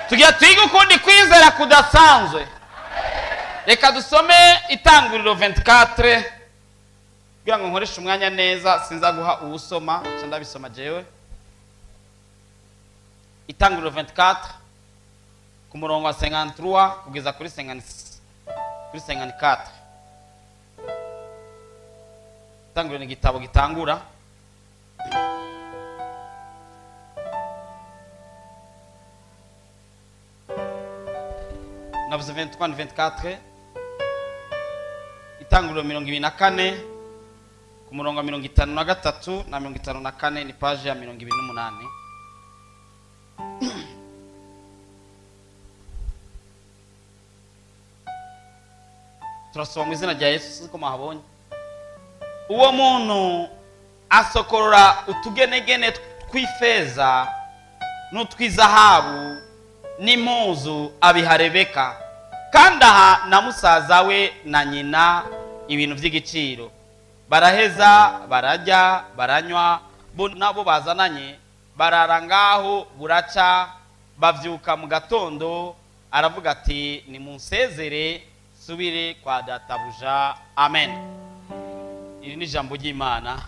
Tugira twige ukundi kwizera kudasanzwe. Reka dusome Itanguriro 24 kugira ngo nkoreshe umwanya neza, sinza guha uwusoma, nca ndabisoma jewe. Itanguriro 24 ku murongo wa 53 kugeza kuri 50, kuri 54. Itanguriro ni igitabo gitangura. Navuze 23 ni 24. Itanguriro 24 ku murongo wa 53 na 54, ni page ya 28. Turasoma mu izina rya Yesu, siko mwahabonye. Uwo muntu asokorora utugenegene tw'ifeza n'utw'izahabu n'impuzu, abiha Rebeka, kandi aha na musaza we na nyina ibintu by'igiciro. Baraheza barajya baranywa, bo nabo bazananye barara ngaho buraca. Bavyuka mu gatondo, aravuga ati: "Nimunsezere subire kwa databuja." Amen. Iri ni ijambo ry'Imana.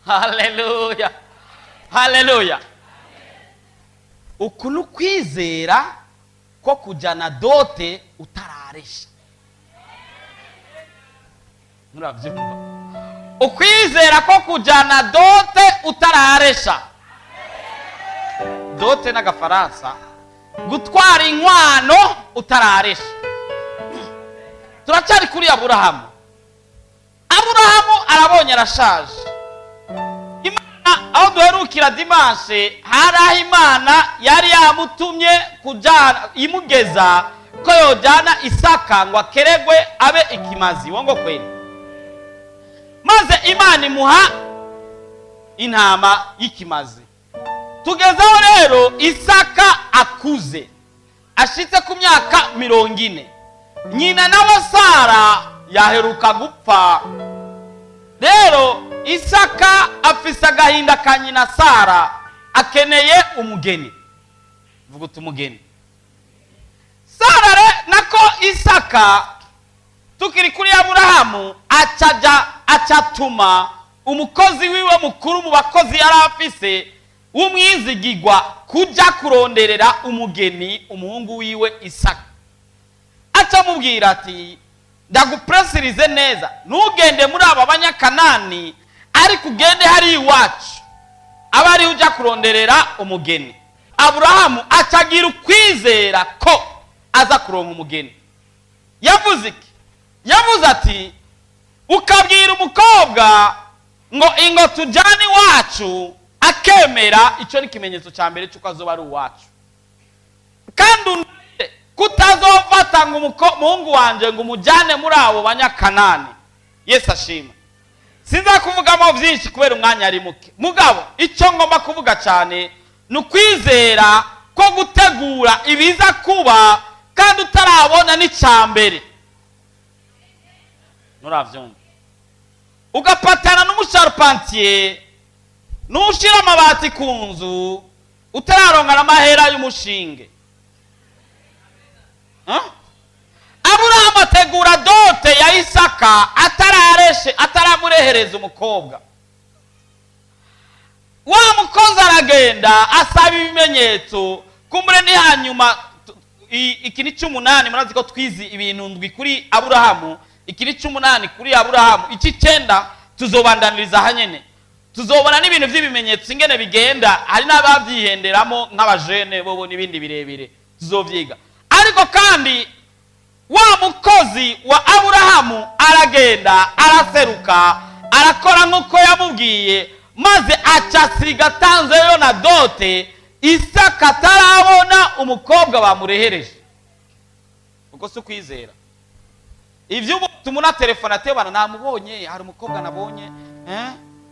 Haleluya, haleluya! Uku ni ukwizera ko kujyana dote utararesha. Murabyumva? Ukwizera ko kujyana dote utararesha. Dote n'agafaransa, gutwara inkwano utararesha. Turacyari kuri Aburahamu. Aburahamu arabonye arashaje. Imana, aho duherukira dimanche, hari aho Imana yari yamutumye kujyana, imugeza ko yojyana Isaka ngo akeregwe abe ikimazi wongo kweli, maze Imana imuha intama y'ikimazi. Tugezeho rero Isaka akuze, ashitse ku myaka 40, nyina nawe Sara yaheruka gupfa. Rero Isaka afise agahinda ka nyina Sara, akeneye umugeni. Vuga uti: "Umugeni." Sara re nako Isaka, tukiri kuri Aburahamu, acaja acatuma umukozi wiwe mukuru mu bakozi yari afise w'umwizigigwa kuja kuronderera umugeni umuhungu wiwe Isaka. Acamubwira ati: "Ndagupresirize neza, ntugende muri aba Banyakanani, ariko ugende hariya iwacu, aba ariho ujya kuronderera umugeni." Aburahamu acagira ukwizera ko aza kuronka umugeni. Yavuze iki? Yavuze ati: "Ukabwira umukobwa ngo ingo tujyane iwacu, akemera, icyo ni ikimenyetso cya mbere cy'uko azoba ari uwacu. Kandi undahire kutazofata ngo umuhungu wanjye ngo umujyane muri abo Banyakanani." Yesu ashima. Sinza kuvugamo byinshi kubera umwanya ari muke. Mugabo icyo ngomba kuvuga cyane ni ukwizera ko gutegura ibiza kuba kandi utarabona n'icya mbere. Nturabyumva? Ugapatana n'umu charpentier n'ushyira amabati ku nzu utararonka n'amahera y'umushinge. Huh? Aburahamu ategura dote ya Isaka atarareshe, ataramurehereza umukobwa. Wa mukozi aragenda asaba ibimenyetso. Kumbure ni hanyuma iki ni cy'umunani. Murazi ko twizi ibintu ndwi kuri Aburahamu. Iki ni cy'umunani kuri Aburahamu. Iki cyenda tuzobandaniriza ahanyene, tuzobona n'ibintu by'ibimenyetso ingene bigenda. Hari n'ababyihenderamo nk'abajene bobo n'ibindi birebire tuzovyiga. Ariko kandi wa mukozi wa Aburahamu aragenda, araseruka, arakora nk'uko yamubwiye, maze aca asiga atanzeyo na dote, Isaka atarabona umukobwa bamurehereje. Kuko si ukwizera ibyo ubu tumuna telefone atebana: "Namubonye, hari umukobwa nabonye,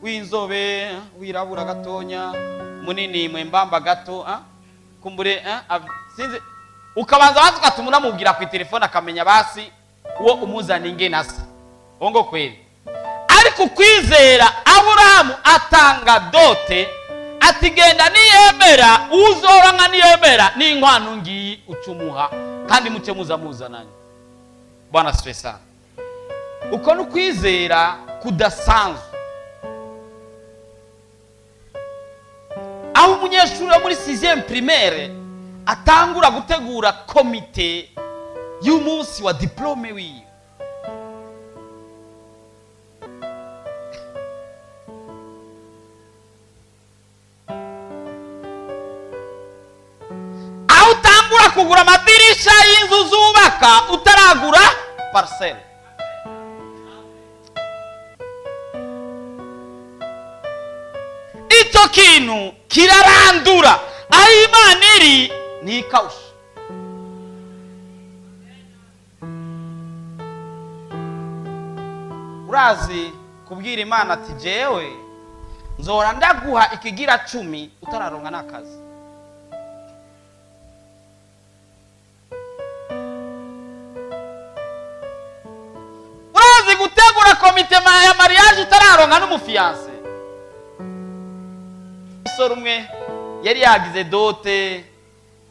w'inzobe, wirabura gatonya, munini, mwembamba gato, kumbure, sinzi." Ukabanza bazi, ugatuma unamubwira ku telefone, akamenya basi uwo umuzana ingene asa. Uwo ngo kweri. Ariko ukwizera, Aburahamu atanga dote. Ati: "Genda, niyemera uzoronka, niyemera n'inkwano ngiyi ucumuha, kandi muce muza muzananye." Bwana asifiwe sana. Uko ni ukwizera kudasanzwe, aho umunyeshuri wo muri sixième primaire atangura gutegura komite y'umunsi wa diplôme wiwe. Aho utangura kugura amadirisha y'inzu zubaka utaragura parcelle. Icyo kintu kirarandura. Aho Imana iri ntikawushe. Urazi kubwira Imana ati: "Jewe nzora ndaguha ikigira 10," utararonka n'akazi. Urazi gutegura komite ya mariage utararonka n'umu fiancé. Umusore umwe yari yagize dot,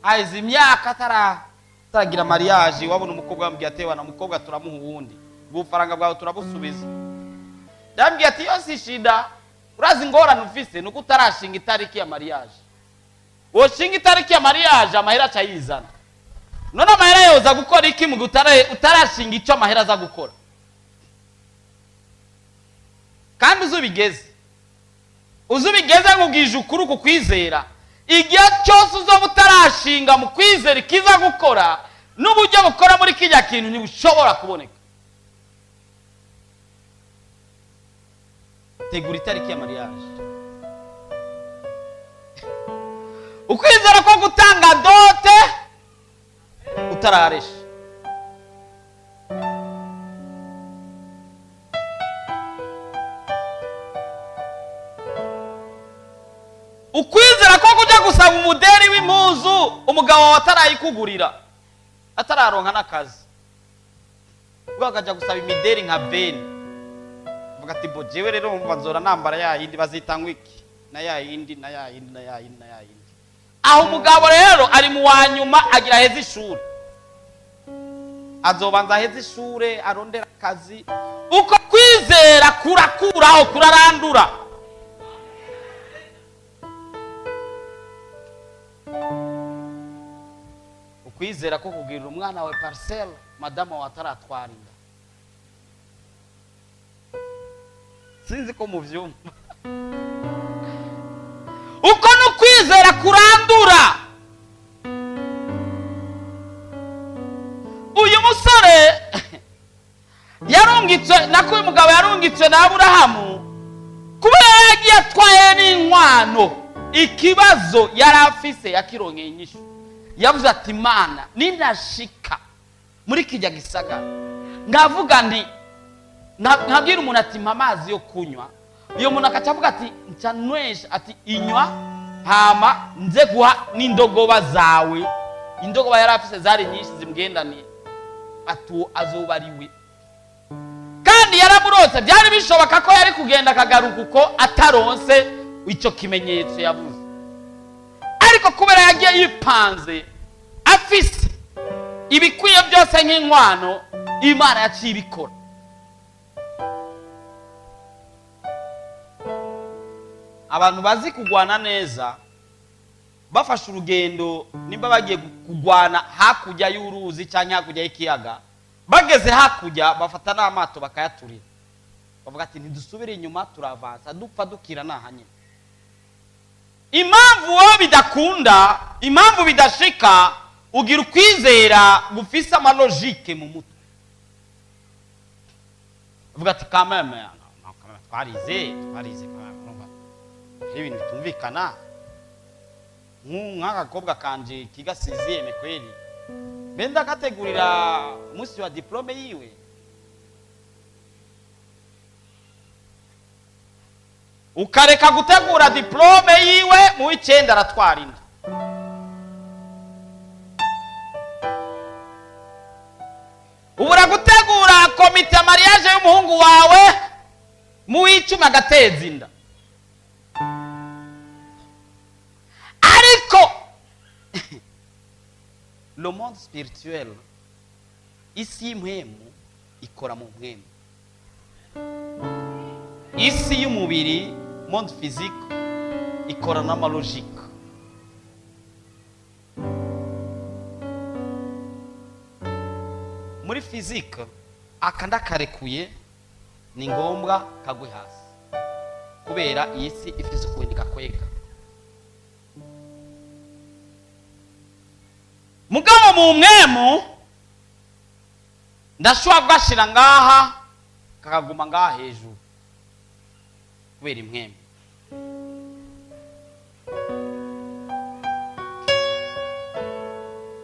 haheze imyaka ataragira mariage. Wabona umukobwa, bamubwiye ati: "Wana mukobwa turamuha uwundi, ubufaranga bwawe turabusubiza." Yambwiye ati: "Yose ishida, urazi ingorane ufise nuko utarashinga itariki ya mariage. Woshinga itariki ya mariage, amahera aca yizana. None amahera yoza gukora iki mu gihe utarashinga icyo amahera aza gukora?" Kandi uzi ubigeze, uzi ubigeze, nkubwije ukuri, ku kwizera, igihe cyose uzoba utarashinga mu kwizera ikiza gukora n'uburyo bukora muri kijya kintu, ntibushobora kuboneka. Tegura itariki ya mariage. Ukwizera ko gutanga dot utararesha. Ukwizera ko kujya gusaba umuderi w'impuzu umugabo wawe atarayikugurira, atararonka n'akazi, ubwo akajya gusaba imideri nka beni, avuga ati: "Bo jewe rero wumva nzora nambara ya yindi bazita ngo iki, na ya yindi, na ya yindi, na ya yindi, na ya yindi." Aho umugabo rero ari mu wa nyuma, agira aheze ishuri, azobanza aheze ishure, arondera akazi. Uko kwizera kurakuraho, kurarandura. Ukwizera ko kugirira umwana wawe parcelle madamu wawe ataratwara inda. Sinzi ko muvyumva. Uko ni ukwizera kurandura. Uyu musore yarungitswe, nako uyu mugabo yarungitswe na Aburahamu, kubera yagiye atwaye n'inkwano, ikibazo yari afise yakironkeye inyishu. Yavuze ati: "Imana, ninashika muri kijya gisagara, ndavuga nti, nkabwira umuntu ati: 'Mpa amazi yo kunywa,' iyo muntu akaca avuga ati: 'Nca nwesha,' ati: 'Inywa, hama nze guha n'indogoba zawe.'" Indogoba yari afise zari nyinshi zimugendaniye. Ati: "Uwo azoba ari we." Kandi yaramurotse. Byari bishoboka ko yari kugenda akagaruka uko ataronse icyo kimenyetso yavuze, ariko kubera yagiye yipanze, afise ibikwiye byose nk'inkwano, Imana yaciye ibikora. Abantu bazi kugwana neza bafashe urugendo, nimba bagiye kugwana hakurya y'uruzi cyangwa hakurya y'ikiyaga, bageze hakurya bafata n'amato bakayaturira, bavuga ati: "Ntidusubire inyuma, turavansa, dupfa dukira naha nyine." Impamvu wowe bidakunda, impamvu bidashika, ugira ukwizera gufise ama logique mu mutwe. Uvuga ati: "Kameme twarize, twarize quand même, urumva hari ibintu bitumvikana. Nk'aka gakobwa kanje kiga sixième, kweli mbe ndagategurira umunsi wa diplôme yiwe?" Ukareka gutegura diplôme yiwe, mu w'icenda aratwara inda. Ubura gutegura komite ya mariage y'umuhungu wawe, mu w'icumi agateza inda. Le monde spirituel, isi y'impwemu ikora mu mpwemu. Isi y'umubiri, monde physique, ikora n'ama logique. Muri physique, aka ndakarekuye ni ngombwa kagwe hasi, kubera iyi si ifise ukuntu igakwega. Mugabo mu mwemu ndashobora kugashira ngaha kakaguma ngaha hejuru kubera impwemu.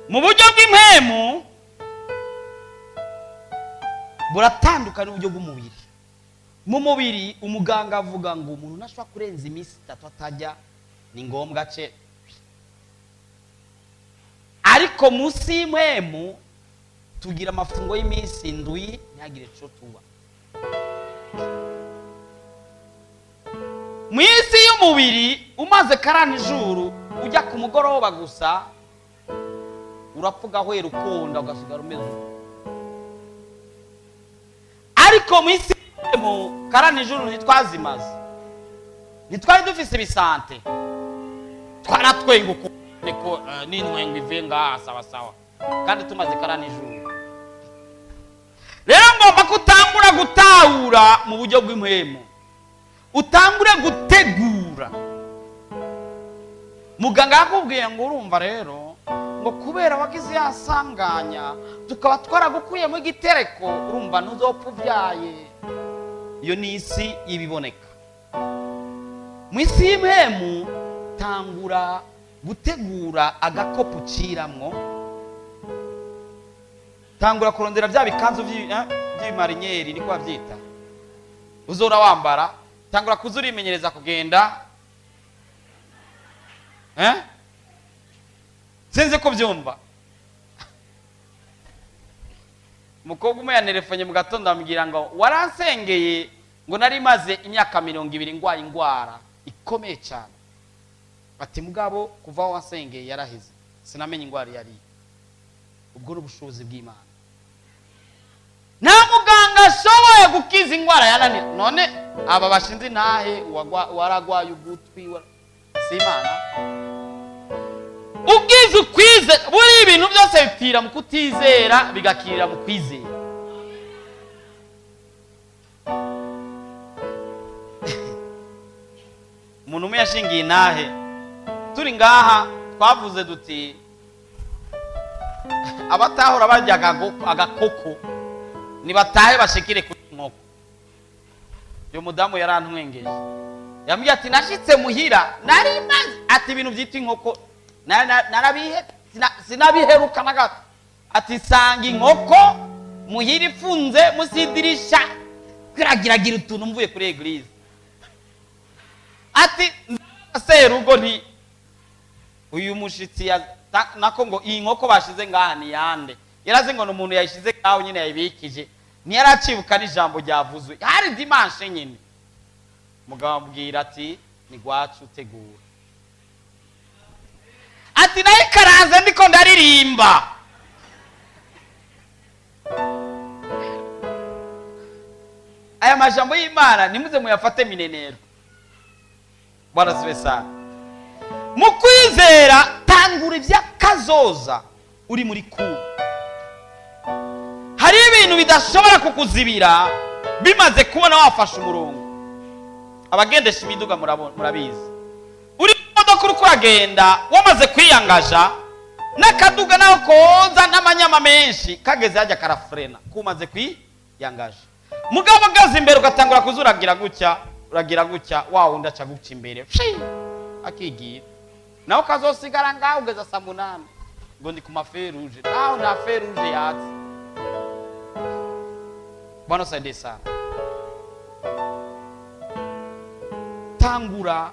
Mu buryo bw'impwemu buratandukana n'uburyo bw'umubiri. Mu mubiri umuganga avuga ngo umuntu ntashobora kurenza iminsi 3 atajya, ni ngombwa ce. Ariko munsi y'impwemu tugira amafungo y'iminsi 7 ntihagire ico tuba. Mu isi y'umubiri umaze karana ijuru ujya ku mugoroba gusa urapfa ugahwera ukunda ugasigara umeze uko. Ariko mu isi y'umubiri karana ijuru ntitwazimaze, ntitwari dufise ibisante, twaratwenga uko niko n'intwengo ivuye ngaha sawa sawa, kandi tumaze karana ijuru. Rero ngomba kutangura gutahura mu buryo bw'impwemu, utangure gutegura. Muganga yakubwiye ngo urumva rero ngo kubera wagize yasanganya tukaba twaragukuyemo igitereko, urumva ntuzopfa uvyaye. Iyo ni isi y'ibiboneka. Mu isi y'impwemu tangura gutegura agakopo uciramwo, tangura kurondera bya bikanzu by'ibimariniyeri niko bavyita, uzora wambara. Tangura kuza urimenyereza kugenda, Sinzi ko byumva. Umukobwa umwe yanerefonye mu gatondo ambwira ngo waransengeye ngo nari maze imyaka 20 ngwaye ingwara ikomeye cyane. Ati mugabo kuva aho wasengeye yaraheze, sinamenye ingwara yari. Ubwo n'ubushobozi bw'Imana. Nta muganga ashoboye gukiza ingwara yananira. None aba bashinze intahe waragwaye ugutwi, si Imana. Ubwiza ukwize buri ibintu byose bipfira mu kutizera bigakirira mu kwizera. Umuntu umwe yashingiye intahe turi ngaha twavuze duti abatahora barya agakoko nibatahe bashikire kuri inkoko. Uyu mudamu yarantwengeje, yambwiye ati nashitse muhira nari maze ati ibintu byitwa inkoko narabihe sinabiheruka na gato. Ati sanga inkoko muhira ifunze munsi y'idirisha kwiragiragira utuntu mvuye kuri eglise. Ati serugo nti uyu mushitsi ya nako ngo iyi nkoko bashize ngaha ni yande, yarazi ngo umuntu yayishize ngaho nyine yayibikije, ntiyaracibuka n'ijambo ryavuzwe, hari dimanche nyine. Mugabo ambwira ati ni gwacu utegura. Ati nayo ikaranze ndiko ndaririmba. Aya majambo y'Imana nimuze muyafate minenero. Bwana sibe sana. Mu kwizera tangura iby'akazoza uri muri kubu. Hari ibintu bidashobora kukuzibira bimaze kubona wafashe umurongo. Abagendesha imiduga murabizi. Uri mu modoka uriko uragenda wamaze kwiyangaja n'akaduga naho koza n'amanyama menshi kageze hajya karafrena kumaze kwiyangaja. Mugabo gaze imbere ugatangura kuzuragira gutya, uragira gutya, wa wundi aca guca imbere. Pshi! Akigira. Naho kazosigara ngaho ugeza saa 8 ngo ndi ku ma feu rouge. Naho nta feu rouge yatse. Bwana saidie sana. Tangura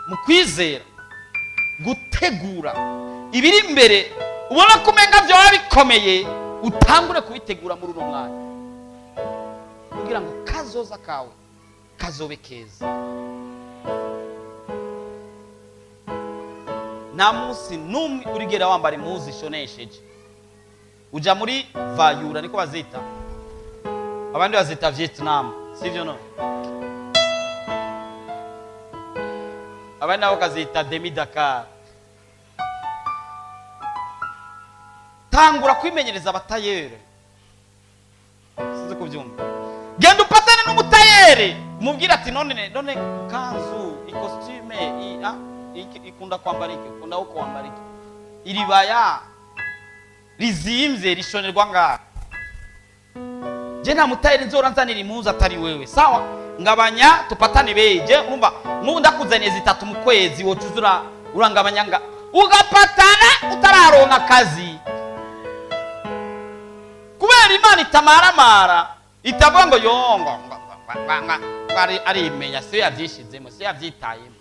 mu kwizera gutegura ibiri imbere, ubona ko umenga vyoba bikomeye, utangure kubitegura muri uno mwanya kugira ngo kazoza kawe kazobe keza. Nta munsi n'umwe urigera wambara impuzu ishonesheje. Uja muri vayura, niko bazita, abandi bazita Vietnam, sivyo? No, abandi nabo bakazita demi Dakar. Tangura kwimenyereza abatayere, sinzi kubyumva. Genda upatane n'umutayere, mubwire ati: "None none kanzu, ikositime ikunda kwambara iki? Ukunda wo kwambara iki? Iribaya rizimvye rishonerwa ngaha. Je nta mutayeri nzora nzanira impuzu atari wewe. Sawa, ngabanya tupatane bei. Je urumva nk'ubu ndakuzaniye zitatu mu kwezi, woca uzura urangabanya." Nga ugapatana utararonka akazi, kubera Imana itamaramara, itavuga ngo yongo ngo arimenya, siyo yabyishizemo, siyo yabyitayemo.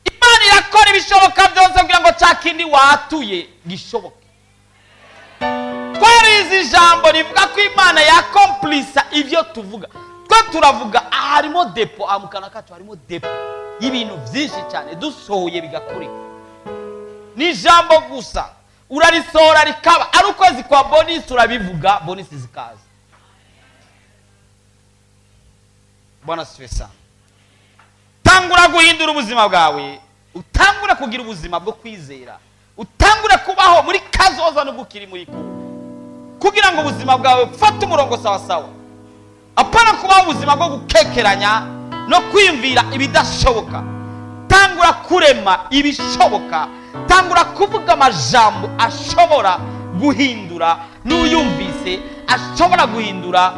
Imana irakora ibishoboka byose kugira ngo cya kindi watuye gishoboke. Twarize ijambo rivuga ko Imana yakomplisa ibyo tuvuga. Twe turavuga, aha harimo dépôt, aha mu kanwa kacu harimo dépôt y'ibintu byinshi cyane dusohoye bigakoreka. Ni ijambo gusa, urarisohora rikaba. Ari ukwezi kwa bonus, urabivuga, bonus zikaza. Bwana asifiwe sana. Tangura guhindura ubuzima bwawe, utangure kugira ubuzima bwo kwizera, utangure kubaho muri kazoza nubwo ukiri muri kumwe, kugira ngo ubuzima bwawe bufate umurongo sawa sawa, apana kubaho ubuzima bwo gukekeranya no kwiyumvira ibidashoboka. Tangura kurema ibishoboka, tangura kuvuga amajambo ashobora guhindura n'uyumvise, ashobora guhindura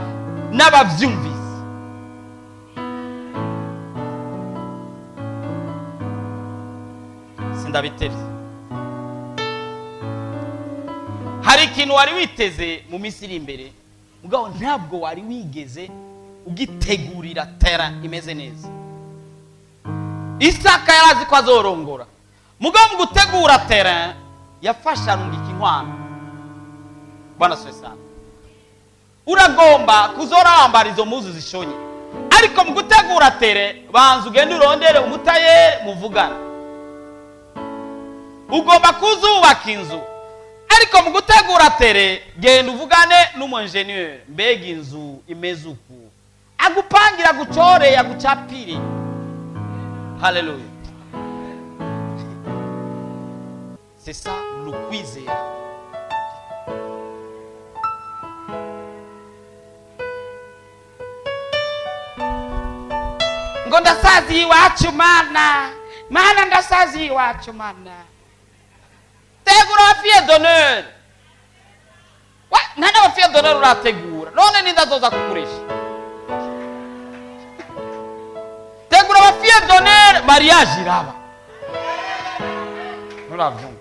n'ababyumvise. Sindabitevye. Hari ikintu wari witeze mu minsi iri imbere, mugabo ntabwo wari wigeze ugitegurira terrain imeze neza. Isaka yari azi ko azorongora, mugabo mu gutegura terrain yafashe arungika inkwano. Bwana asifiwe sana. Uragomba kuzora wambara izo mpuzu zishonye, ariko mu gutegura terrain banza ugende urondere umutayeri muvugane. Ugomba kuzubaka inzu, ariko mu gutegura terrain genda uvugane n'umu-ingénieur: "Mbega inzu imeze uku?" Agupangira, agucore, agucapire. Haleluya! C'est ça ni ukwizera. Ngo ndasaziye iwacu Mana, Mana, ndasaziye iwacu Mana. Tegura abafille d'honneur. Nta n'abafille d'honneur urategura, none ninde azoza kukuresha? Tegura abafille d'honneur, mariage iraba. Nturavyumva?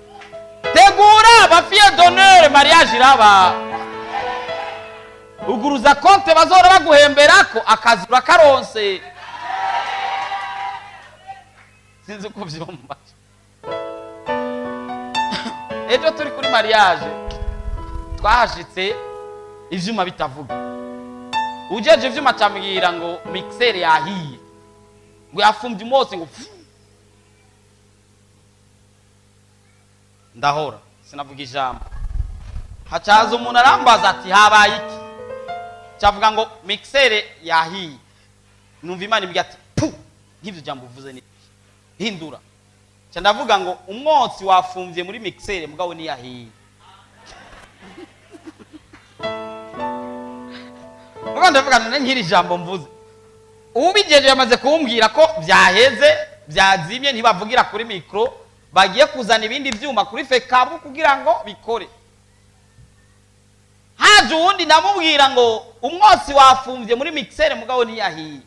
Tegura abafille d'honneur, mariage iraba. Uguruza konte bazora baguhemberako, akazi urakaronse. Sinzi uko vyumva. Ejo turi kuri mariage, twahashitse ivyuma bitavuga. Ujeje ivyuma acambwira ngo mixeur yahiye, ngo yafumbye umwotsi, ngo fu. Ndahora sinavuga ijambo. Hacaza umuntu arambaza ati: "Habaye iki?" Cyavuga ngo mixeur yahiye. Numva Imana imbwira ati: "Pu, nk'ivyo jambo uvuze ni hindura." Ca ndavuga ngo umwotsi wafumbye muri mixeur, mugabo ntiyahiye. Mugabo ndavuga: "None nk'iri jambo mvuze, ubijeje yamaze kumbwira ko byaheze, byazimye, ntibavugira kuri micro, bagiye kuzana ibindi byuma kuri FECABU kugira ngo bikore." Haje uwundi, ndamubwira ngo umwotsi wafumbye muri mixeur, mugabo ntiyahiye.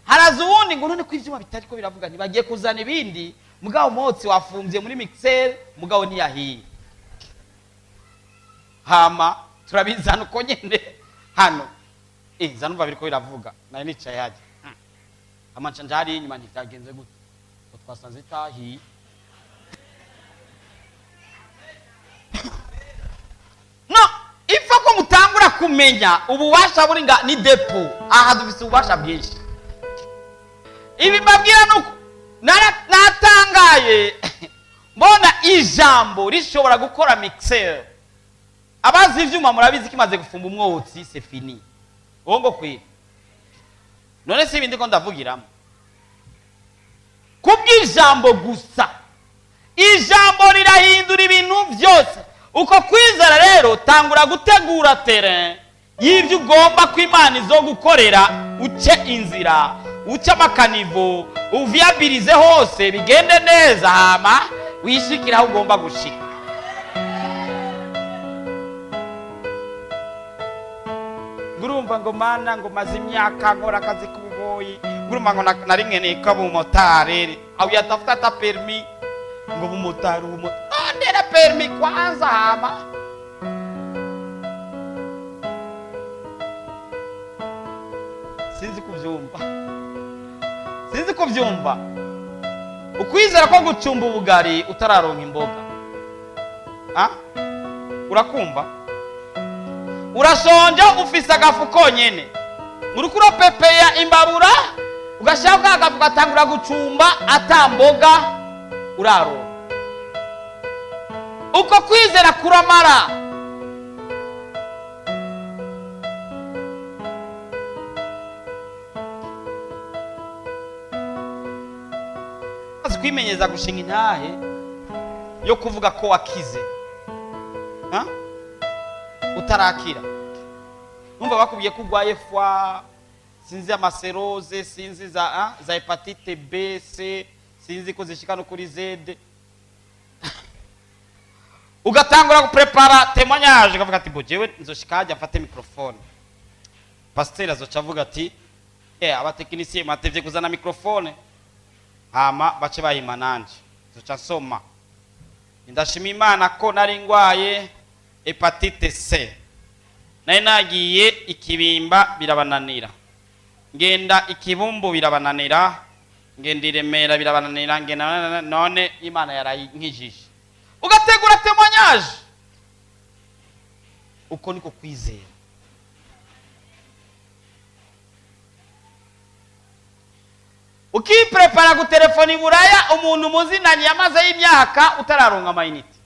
Haraza uwundi ngo: "None ko ivyuma bitari ko biravuga?" Ntibagiye kuzana ibindi, mugabo umwotsi wafumbye muri mixeur, mugabo ntiyahiye. Hama turabizana uko nyene hano. Nza numva biriko biravuga. Nari nicaye hajya amanca nja hariya inyuma, ntivyagenze gute? Ngo twasanze itahiye. No ipfa ko mutangura kumenya ububasha buri nga ni dépôt. Aha dufise ububasha bwinshi. Ibi mbabwira nuko natangaye mbonye. Ijambo rishobora gukora mixeur. Abazi ivyuma murabizi, kimaze gufumba umwotsi, c'est fini. Uwo ngo kwira none si ibindi ko ndavugiramo kubw'ijambo gusa. Ijambo rirahindura ibintu byose. Uko kwizera rero, tangura gutegura terrain y'ibyo ugomba ko Imana izo gukorera, uce inzira, uce amakanivo, uviyabirize hose bigende neza, hama wishikire aho ugomba gushika. Ngurumva ngo mana, ngo maze imyaka nkora akazi k'ububoyi, ngurumva ngo nari nkeneye ko umumotari au yatafuta hata permis, ngo bumotari, ubumotari, ndera permis kwanza, hama sinzi kubyumva, sinzi kubyumva. Ukwizera ko gucumba ubugari utararonka imboga. Ah? Urakumva urashonje, ufise agafu konyene, uriko urapepeya imbabura, ugashyiraho ka gafu, ugatangura gucumba ata mboga uraronka. Uko kwizera kuramara. Maze kwimenyereza gushinga intahe yo kuvuga ko wakize. Ha? Utarakira, numva bakubwiye ko urwaye foie, sinzi ama cirrhose, sinzi za hépatite B, C, sinzi ko zishika no kuri Z, ugatangura guprepara témoignage, ukavuga ati: "Bo, jewe nzoshika hajya mfate microphone." Pasiteri azoca avuga ati: "Abatekinisiye mwatevye kuzana microphone." Hama bace bayima, nanje nzoca nsoma: "Ndashima Imana ko nari ngwaye hépatite C, nari nagiye ikibimba birabananira, ngenda ikibumbu birabananira, ngenda i Remera birabananira, ngenda, none Imana yarayinkijije." Ugategura témoignage. Uko niko kwizera. Ukiprepara gutelefona i Buraya umuntu muzinanye yamazeyo imyaka, utararonka ama unités.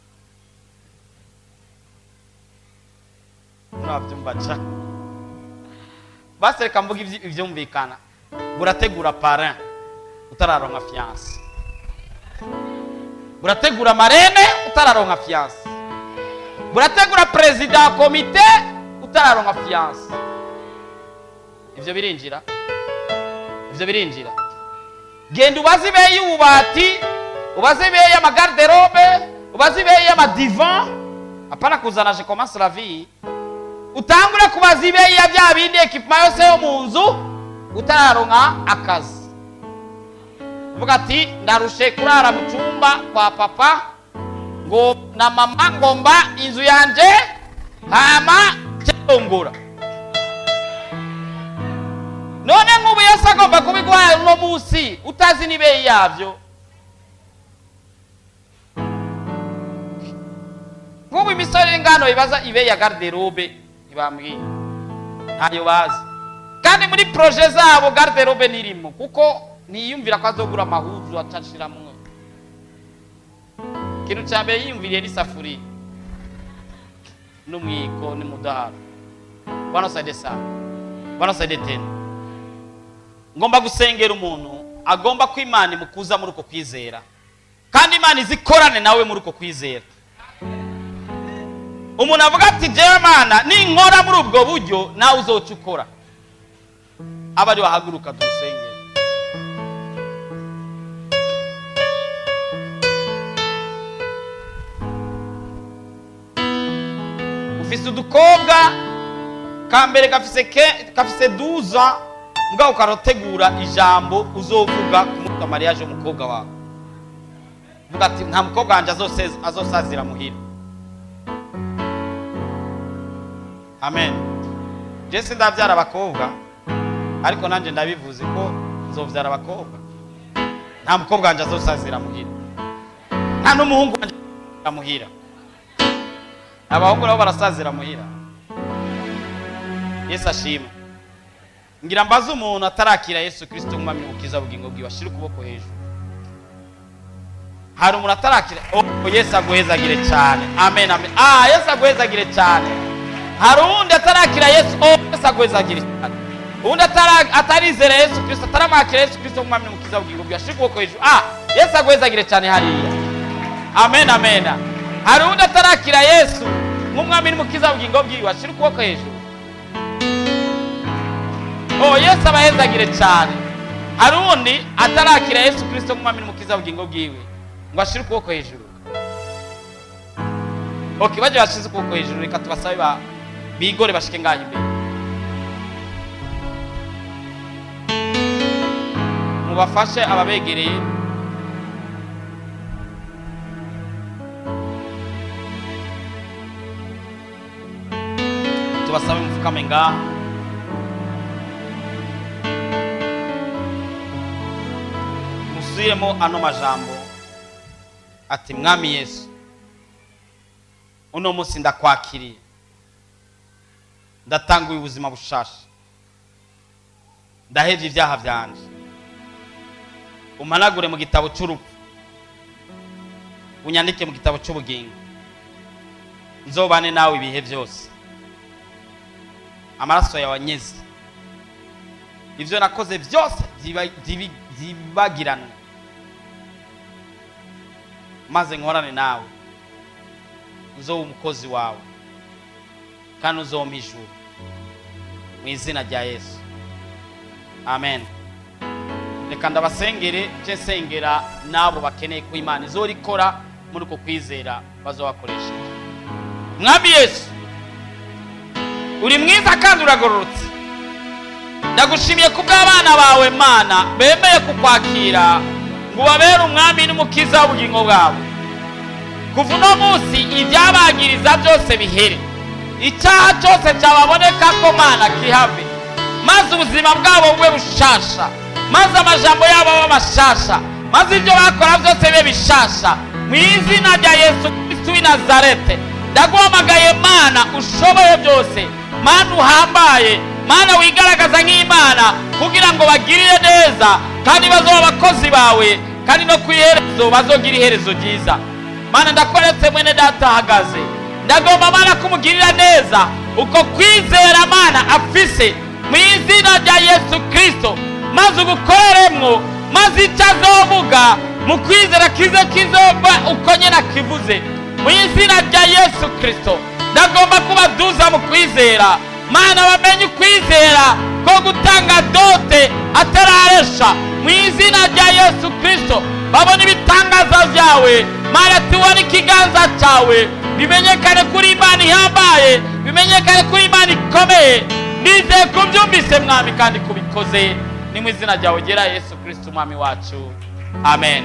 Murabyumva ca? Basi reka mvuga ivyumvikana. Burategura parrain utararonka fiancé, burategura marraine utararonka fiancé, burategura perezida wa komite utararonka fiancé. Ivyo birinjira, ivyo birinjira. Genda ubaze ibeyi y'ububati, ubaze ibeyi y'ama garde-robe, ubaze ibeyi y'ama divan. Apana kuzana "je commence la vie". Utangure kubaza ibeyi ya bya bindi, équipement yose yo mu nzu, utararonka akazi. Uvuga ati: "Ndarushe kurara mu cyumba kwa papa ngo na mama, ngomba inzu yanje hama cyongora." None nk'ubu Yesu agomba kubiguha uno munsi, utazi n'ibeyi yabyo? Nk'ubu imisore ingano ibaza ibeyi ya garde-robe, ntibambwiye, ntayo bazi. Kandi muri projets zabo garde-robe nirimo, kuko ntiyumvira ko azogura amahuzu acashiramwo. Ikintu cya mbere yiyumviriye n'isafuriya n'umwiko n'umudaharo. Bwana saide sana, Bwana saide tena. Ngomba gusengera umuntu agomba ko Imana imukuza muri uko kwizera, kandi Imana izikorane nawe muri uko kwizera. Umuntu avuga ati: "Jewe Mana, ninkora muri ubwo buryo, nawe uzoca ukora." Aba ari wahaguruka tumusengere. Ufise udukobwa, ka mbere gafise gafise 12, mugabo ukarotegura ijambo uzovuga ku munsi wa mariage y'umukobwa wawe. Uvuga ati: "Nta mukobwa wanje azosazira muhira." Amen. Je sindavyara abakobwa, ariko nanje ndabivuze ko nzovyara abakobwa. Nta mukobwa wanje azosazira muhira, nta n'umuhungu wanje azosazira muhira. Abahungu nabo barasazira muhira. Yesu ashima. Ngira mbaze umuntu atarakira Yesu Kristo nk'umwami n'umukiza bugingo bwiwe, ashira ukuboko hejuru. Hari umuntu atarakira? Oh, Yesu aguhezagire cyane. Amen, amen. Ah, Yesu aguhezagire cyane. Hari uwundi atarakira Yesu? Oh, Yesu aguhezagire cyane. Uwundi atarizera Yesu Kristo, ataramwakira Yesu Kristo nk'umwami n'umukiza w'ubugingo bwe, ashire ukuboko hejuru. Ah, Yesu aguhezagire cyane hariya. Amen, amen. Hari uwundi atarakira Yesu nk'umwami n'umukiza w'ubugingo bwiwe, ashire ukuboko hejuru. Oh, Yesu abahezagire cyane. Hari uwundi atarakira Yesu Kristo nk'umwami n'umukiza w'ubugingo bwiwe ngo ashire ukuboko hejuru? Okay, bajya bashize ukuboko hejuru, reka tubasabe bigore bashike ngaho imbere, mubafashe ababegereye. Tubasabe mupfukame ngaha. Musubiremo ano majambo ati: "Mwami Yesu, uno munsi ndakwakiriye, ndatanguye ubuzima bushasha, ndahevye ibyaha vyanje, umpanagure mu gitabo cy'urupfu, unyandike mu gitabo cy'ubugingo, nzobane nawe ibihe byose. Amaraso yawe anyeze, ibyo nakoze byose byibagiranwe, maze nkorane nawe, nzoba umukozi wawe kandi uzompa ijuru, mu izina rya Yesu, amen." Reka ndabasengere nce nsengera n'abo bakeneye ko Imana izorikora muri uko kwizera bazobakoresheje. Mwami Yesu, uri mwiza kandi uragororotse. Ndagushimiye ku bw'abana bawe, Mana, bemeye kukwakira ngo ubabere umwami n'umukiza w'ubugingo bwabo. Kuva uno munsi ibyabangiriza byose bihere, icyaha cyose cyababoneka ko, Mana, kihave, maze ubuzima bwabo bube bushasha, maze amajambo yabo abe mashasha, maze ibyo bakora byose bibe bishasha, mu izina rya Yesu Kristo w'i Nazarete. Ndaguhamagaye, Mana ushoboye byose, Mana uhambaye, Mana wigaragaza nk'Imana, kugira ngo bagirire neza kandi bazoba abakozi bawe, kandi no ku iherezo bazogira iherezo ryiza. Mana, ndakweretse mwene data ahagaze. Ndagomba, Mana, kumugirira neza uko kwizera, Mana, afise, mu izina rya Yesu Kristo, maze ugukoreremwo, maze icyo azovuga mu kwizera kize kizova uko nyine akivuze, mu izina rya Yesu Kristo. Ndagomba kubaduza mu kwizera, Mana, bamenye ukwizera ko gutanga dot atararesha, mu izina rya Yesu Kristo. Babone ibitangaza byawe, Mana, tubone ikiganza cyawe, bimenyekane kuri Imana ihambaye, bimenyekane kuri Imana ikomeye. Nizeye kubyumvise, Mwami, kandi kubikoze. Ni mu izina ryawe ryera, Yesu Kristo umwami wacu, amen.